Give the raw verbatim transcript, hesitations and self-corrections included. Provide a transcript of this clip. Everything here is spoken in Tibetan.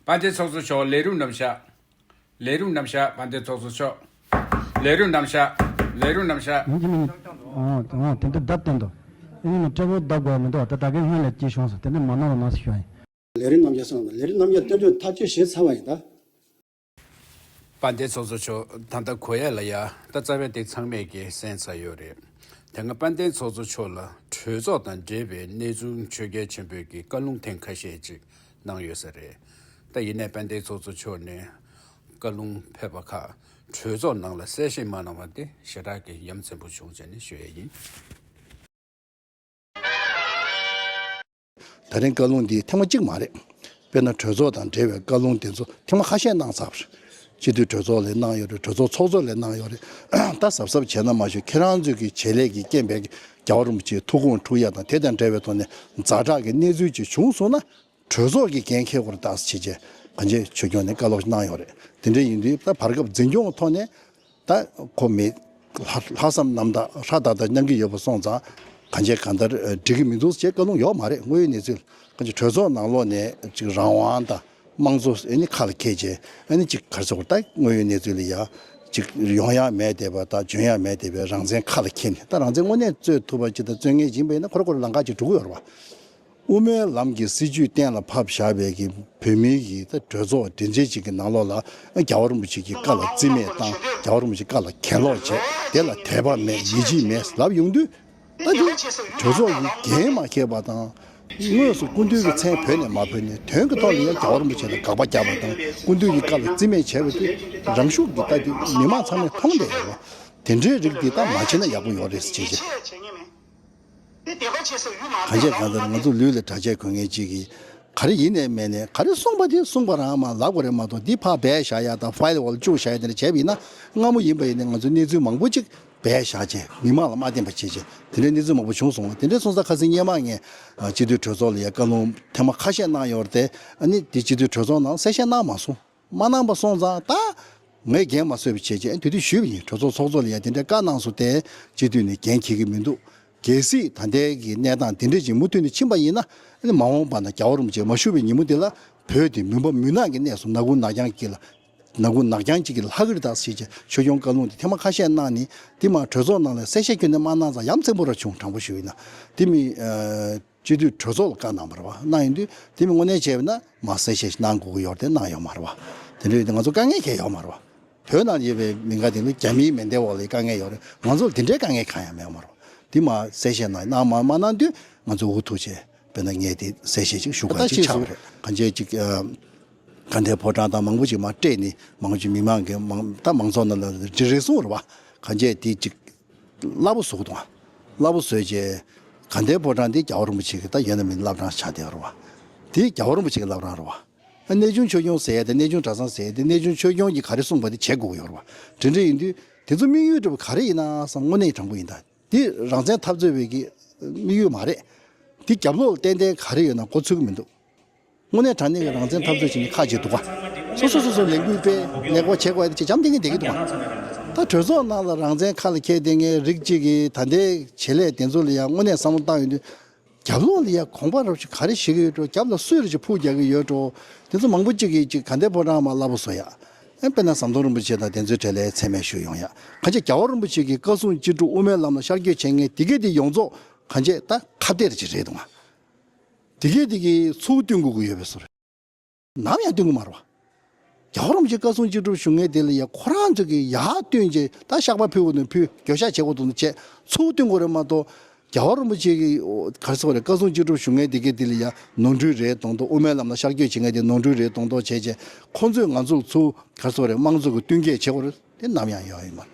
དཔལ་ལྡན་ཚོགས་གཙོ་མཆོག་ལས་རིམ་རྣམ་གཞག་ལས་རིམ་རྣམ་གཞག་དཔལ་ལྡན་ཚོགས་གཙོ་མཆོག་ལས་རིམ་རྣམ་གཞག་ལས་རིམ་རྣམ་གཞག་ཡིན་གཅིག་མིན་གཅིག་ཨོ་ཨོ་དེ་འདྲ་བརྡབ་བསྟན་ཏོ། ཨེ་ནི་སྤྲེལ་པོ་བརྡབ་དགོས་མི་འདུག་ད་ད་གའི་སྔོན་ལ་སྐྱེས་བྱུང་སོང་། དེ་འདྲ་མ་གནང་རོགས་གནང་ཞུ་ཡ་ཡིན། ལས་རིམ་རྣམ་གཞག་སོང་། ལས་རིམ་རྣམ་གཞག་སྟོན་ཐོག་ཐག་གཅོད་བྱས་ཚར་བ་ཡིན་ད། དཔལ་ལྡན་ཚོགས་གཙོ་མཆོག་ད་ལྟ་གོ་ཡ་ལ་ཡ་ད་རྩ་བའི་དེ་ཚང་མས་ཀྱི་གསན་ཚར་ཡོད་རེད། དེ་སྔ་དཔལ་ལྡན་ཚོགས་གཙོ་མཆོག་ལ་གྲོས་ཚོགས་དང་འབྲེལ་བའི་གནས་ཚུལ་ཆོས་རྒྱལ་ཆེན་པོས་ཀྱི་བཀའ་ལུང་ཐེངས་ཁ་ཤས་ཅིག་གནང་ཡོད་ས་རེད། ད་ཡིན་ནའི་དཔལ་ལྡན་ཚོགས་གཙོ་མཆོག་ནས་བཀའ་ལུང་ཕེབས་པ་ཁག་གྲོས་ཚོགས་ནང་ལ་གསལ་བཤད་མ་གནང་བ་དེ་ཞེ་དྲག་གི་ཡ་མཚན་པོ་བྱུང་བྱས་ནས་ཞུ་ཡ་ཡིན། ད་རིང་བཀའ་ལུང་འདི་ཐེངས་མ་གཅིག་མ་རེད། དཔེར་ན་གྲོས་ཚོགས་དང་འབྲེལ་བའི་བཀའ་ལུང་དེ་ཚོ་ཐེངས་མ་ཁ་ཤས་གནང་ཚར་བ་རེད། སྤྱི་འཐུས་གྲོས་ཚོགས་ལ་གནང་ཡོད་རེད། གྲོས་ཚོགས་ཚོགས་གཙོ་ལ་གནང་ཡོད་རེད། ད་གཟབ་གཟབ་བྱས་ན་མ་ཞུ་ཁྱེད་རང་ཚོའི་གི་བྱེད་ལས་ཀྱི་རྐྱེན་པས་རྒྱལ་བ་རིན་པོ་ཆེའི་ཐུགས་དགོངས་འཁྲུག་ཡ་དང་དེ་དང་འབྲེལ་བའི་ཐོག་ནས་ཛ་དྲག་གི་གནས་ཚུལ་ཅིག་བྱུང་སོང་ན། གྲོས་ཚོགས་ཀྱི་འགན་འཁྱེར་དགོས་རེད་ད་ཟེར་བྱས་རྗེས་གང་ཅི་ཆོས་སྐྱོང་ནས་བཀའ་སློབ་གནང་ཡོད་རེད། དེ་འདྲ་ཡིན་དུས་ད་བར་སྐབས་འཛིན་སྐྱོང་ཐོག་ནས་ད་ཁོ་མི་ལྷག་ལྷག་བསམ་རྣམ་དག་ཧྲ་ཏག་ཏག་མཉམ་གི་ཡོད་པ་སོང་ཙང་གང་ཅི་གང་ལྟར་འགྲིག་གི་མི་འདུག་ཅེས་བཀའ་ལུང་ཡོད་མ་རེད། དངོས་ཡོད་གནས་ཚུལ་གང་ཅི་གྲོས་ཚོགས་ནང་ལོགས་ནས་ཅིག་རང་དབང་དང་དམངས་གཙོ་ཨེ་ནི་ཁ་ལ་འཁྱེར་བྱས་ཨེ་ནི་ཅིག་ག་རེ་ཟེར་དགོས་རེད། ད་དངོས་ཡོད་གནས་ཚུལ་ལ་ཡ་ཅིག་ཡོང་ཡ་མེད་བསྡད་པ་ད་འཇོན་ཡ་མེད་བསྡད་པའི་རང་བཙན་ཁ་ལ་འཁྱེར་ནས་ད་རང་བཙན་དངོས་གནས་རྩོད་ཐུབ་པ་ཅིག་དང་རྩོད་མཁན་ཅིག་ཡིན་པ་ཡིན་ན་ཁོ་རང་ཁོ་རང་ལམ་ཁ་ཅིག་འགྲོ་གི་ཡོད་རེད་བ། དབུ་མའི་ལམ་གྱི་སྲིད་བྱུས་གཏན་ལ་ཕབ་བཞག་པའི་གི་བོད་མིའི་གི་ད་གྲོས་ཚོགས་སྒྲིག་འཛིན་ཅིག་གི་ནང་ལོགས་ལ་རྒྱལ་བ་རིན་པོ་ཆེ་གི་བཀའ་ལ་རྩིས་མེད་བཏང་། རྒྱལ་བ་རིན་པོ་ཆེ་བཀའ་ལ་གྱེན་ལོག་བྱས། དེ་ལ་དད་པ་མེད་ཡིད་ཆེས་མེད་ལབ་ཡོང་དུས་ད་དེ་གྲོས་ཚོགས་ཀྱི་འགན་མ་འཁྱེར་བ་དང་། དངོས་སུ་སྐུ་མདུན་གྱི་མཚན་བོས་ནས་མ་བོས་ནས་དོན་གྱི་ཐོག་ལ་ཡང་རྒྱལ་བ་རིན་པོ་ཆེ་ལ་དགག་པ་རྒྱག་པ་དང་སྐུ་མདུན་གྱི་བཀའ་ལ་རྩིས་མེད་བྱས་པ་དེ་རང་ཤུགས་ཀྱིས་ད་དེ་མི་མང་ཚང་མས་མཐོང་བསྡད་ཡོད་རེད་བ། དེ་འདྲའི་རིགས་འདི་ད་མ་བྱས་ན་ཡག་པོ་ཡོད་རེད་ཟེར་བྱས་བྱས། གང་ཅི་གང་ལྟར་ང་ཚོ་ལུས་ལ་གྲྭ་ཆས་གོན་མཁན་གཅིག་གིས་ག་རེ་ཡིན་ནའི་མིན་ནའི་ག་རེ་གསུངས་པ་དེ་གསུངས་པ་རང་མ་ལབ་དགོས་རེད་མ་གཏོགས་འདི་ཕར་སྦས་བཞག་ཡ་དང་ཕའིལ་འོག་ལ་བཅུག་བཞག་ཡ་དེ་འདྲ་བྱས་པ་ཡིན་ན་སྔ་མོ་ཡིན་པ་ཡིན་ནའི་ང་ཚོའི་གནས་ཚུལ་མང་པོ་ཅིག་སྦས་བཞག་བྱས་མི་མང་ལ་མ་བསྟན་པ་བྱས་བྱས་དེ་འདྲའི་གནས་ཚུལ་མང་པོ་བྱུང་སོང་བ། དེ་འདྲའི་སོང་ཙང་ཁ་སང་སྔོན་མ་ངས་སྤྱི་འཐུས་གྲོས་ཚོགས་ལ་ཡ་བཀའ་ལུང་ཐེངས་མ་ཁ་ཤས་གནང་ཡོད་རེད་དེ། ཨ་ནི་དེ་སྤྱི་འཐུས་གྲོས་ཚོགས་ནང་གསལ་བཤད་གནང་མ་སོང་། མ་གནང་པ་སོང་ཙང་ད་ངས་འགན་མ་གསོས་པ་བྱས་རྗེས་དེ་དུས་ཞུས་པ་ཡིན། གྲོས་ཚོགས་ཚོགས་གཙོ་ལ་ཡང་དེ་འདྲའི་བཀའ་གནང་སོང་སྟེ་སྤྱི་འཐུས་ནས་འགན་འཁྱེར་གྱི་མི་འདུག་གལ་སྲིད་ད་ལྟའི་གི་གནས་སྟངས་དེ་འདྲ་ཅིག་མུ་མཐུད་ནས་ཕྱིན་པ་ཡིན་ན་ཨ་ནི་མ་འོངས་པ་ན་རྒྱལ་བ་རིན་པོ་ཆེ་མ་བཞུགས་པའི་ཉིན་མོ་དེ་ལ་བོད་དེ་མུན་པ་མུན་ནག་གི་གནས་སུ་ནག་ཁུང་ནག་རྐྱང་གི་ལ་ནག་ཁུང་ནག་རྐྱང་གཅིག་གི་ལྷག་གི་རེད་ད་ཟེར་བྱས་ཆོས་སྐྱོང་བཀའ་ལུང་དེ་ཐེངས་མ་ཁ་ཤས་གནང་ནས་དེ་མ་གྲོས་ཚོགས་ནང་ལ་གསལ་བཤད་ཁྱོན་ནས་མ་གནང་ཙང་ཡ་མཚན་པོ་ར་བྱུང་། དྲང་པོ་ཞུ་ཡིན་ན་དེ་མི། སྤྱི་འཐུས་གྲོས་ཚོགས་ལ་བཀའ་གནང་བ་རེད་བ། གནང་ཡོང་དུས་དེ་མིན་དངོས་གནས་བྱས་པ་ན་མ་གསལ་བཤད་ཞིག་གནང་དགོས་ཀྱི་ཡོད་རེད་དེ་གནང་ཡོད་མ་རེད་བ། དེ་འདྲ་ཡོད་དུས་ང་ཚོ་དཀའ་ངལ་གང་ཡང་ཡོད་མ་རེད་བ། བོད་ནང་ཡོད་པའི་མི་འགའ་དེ་ལ་རྒྱ་མིའི་མེ་མདའི་འོག་ལ་དཀའ་ངལ་ཡོད་རེད། ང་ཚོ་ལ་དེ་འདྲའི་དཀའ་ངལ་གང་ཡང་མེད་མ་རེད་བ། དེ་མ་གསལ་བཤད་གནང་གནང་མ་མ་གནང་དུས་ང་ཚོ་འུ་ཐུག་བྱས་དཔེར་ན་ངས་དེ་གསལ་བཤད་ཅིག་ཞུ་དགོས་ཅིག་ཆགས་པ་རེད། གང་ཅི་ཅིག་དགའ་ལྡན་ཕོ་བྲང་དང་མང་པོ་ཅིག་མར་སྤྲད་ནས་མང་ཆེ་མི་མང་གི་མང་ད་མང་ཚོགས་ནང་ལ་རེ་ཟུང་རེད་བ། གང་ཅི་དེ་ཅིག་སླ་པོ་བཟོ་གི་འདུག་སླ་པོ་བཟོས་རྗེས་དགའ་ལྡན་ཕོ་བྲང་འདི་རྒྱལ་བ་རིན་པོ་ཆེ་གི་ད་ཡོད་ན་མེད་ན་བླ་བྲང་ཆགས་བསྡད་ཡོད་རེད་བ། དེ་རྒྱལ་བ་རིན་པོ་ཆེ་གི་བླ་བྲང་རེད་བ། གནས་ཆུང་ཆོས་སྐྱོང་ཟེར་ཡ་དེ་གནས་ཆུང་གྲྭ་ཚང་ཟེར་ཡ་དེ་གནས་ཆུང་ཆོས་སྐྱོང་གིས་ག་རེ་གསུངས་པ་དེ་བྱེད་དགོས་ཀྱི་ཡོད་རེད་བ། དེ་འདྲ་ཡིན་དུས་དེ་ཚོ་དམིགས་ཡུལ་འདྲ་བོ་ག་རེ་ཡིན་ན་བསམ། དངོས་གནས་དྲང་པོ་ཡིན་ད། དེ་རང་བཙན་འཐབ་རྩོད་པའི་གི་དམིགས་ཡུལ་མ་རེད། དེ་རྒྱབ་ལོགས་ཏན་ཏན་ག་རེ་ཡོད་ན་མགོ་ཚོད་ཀྱི་མི་འདུག་དངོས་གནས་དྲང་གནས་ཀྱི་རང་བཙན་འཐབ་རྩོད་བྱེད་མཁན་ཁག་ཅིག་འདུག་ག་སོ་སོ་སོ་སོ་ལས་འགུལ་སྤེལ་ལས་འགུལ་བྱེད་དགོས་ཡ་དེ་ཅིག་འཇམ་ཐིང་ངེ་བསྡད་ཀྱི་འདུག་ག་ད་གྲོས་ཚོགས་ནང་ལ་རང་བཙན་ཁ་ལ་འཁྱེར་བསྡད་མཁན་རིགས་གཅིག་གིས་ད་ལྟའི་བྱེད་ལས་དེ་ཚོ་ལ་ཡང་དངོས་གནས་བསམ་བློ་བཏང་ཡོང་དུས་རྒྱབ་ལོགས་ལ་ཡང་གོང་པ་རབ་ཅིག་ག་རེ་བྱེད་ཀྱི་ཡོད་འགྲོ། རྒྱབ་ལ་སུས་རེ་ཅིག་ཕུག་རྒྱག་གི་ཡོད་འགྲོ། དེ་ཚོ་མང་པོ་གཅིག་གིས་ཅིག་དགའ་ལྡན་ཕོ་བྲང་མར་སླ་པོ་བཟོ་ཡ། ཨེ་དཔེར་ན་ཟམ་གདོང་རིན་པོ་ཆེ་དང་དེ་ཚོའི་གྲས་ལ་མཚན་སྨད་ཞུས་ཡོང་ཡ། གང་ཅི་རྒྱལ་བ་རིན་པོ་ཆེ་གི་བཀའ་གསུང་ཅི་སྒྲུབ་དབུ་མའི་ལམ་ལ་ཤར་བསྐྱོད་བྱེད་མཁན་དེ་གས་དེ་ཡོངས་རྫོགས་གང་ཅི་ད་ཁ་གཏད་ཅིག་རེད་འདུག་ག་དེ་གས་དེ་གིས་ཚུར་བསྟུན་དགོས་ཀྱི་ཡོད་པའི་བཟོ་རེད། ནམ་ཡང་བསྟུན་གྱི་མ་རེད་བ། རྒྱལ་བ་རིན་པོ་ཆེ་བཀའ་གསུང་ཅི་སྒྲུབ་ཞུ་མཁན་དེ་ལ་ཡ་ཁོ་རང་ཚོ་གིས་ཡར་བསྟུན་བྱས་ད་བཤགས་པ་ཕུལ་དགོས་དང་ཕུལ། འགྱོད་བཤགས་བྱེད་དགོས་དང་བྱས་ཚུར་བསྟུན་དགོས་རེད་མ་གཏོགས། རྒྱལ་བ་རིན་པོ་ཆེ་གི་ག་རེ་ཟེར་དགོས་རེད། བཀའ་གསུང་ཅི་སྒྲུབ་ཞུ་མཁན་དེ་གས་དེ་ལ་ཡ་ནོར་འཁྲུལ་རེད་མདོག་མདོག་དབུ་མའི་ལམ་ལ་ཤར་བསྐྱོད་བྱེད་མཁན་དེ་ནོར་འཁྲུལ་རེད་མདོག་མདོག་བྱས་བྱས་ཁོ་ཚོས་ང་ཚོ་ལ་ཚུར་ག་རེ་ཟེར་དགོས་རེད། དམངས་གཙོ་གི་བསྟུན་མཁས་བྱེད་དགོས་རེད། དེ་ནམ་ཡང་ཡོང་ཡོད་མ་རེད།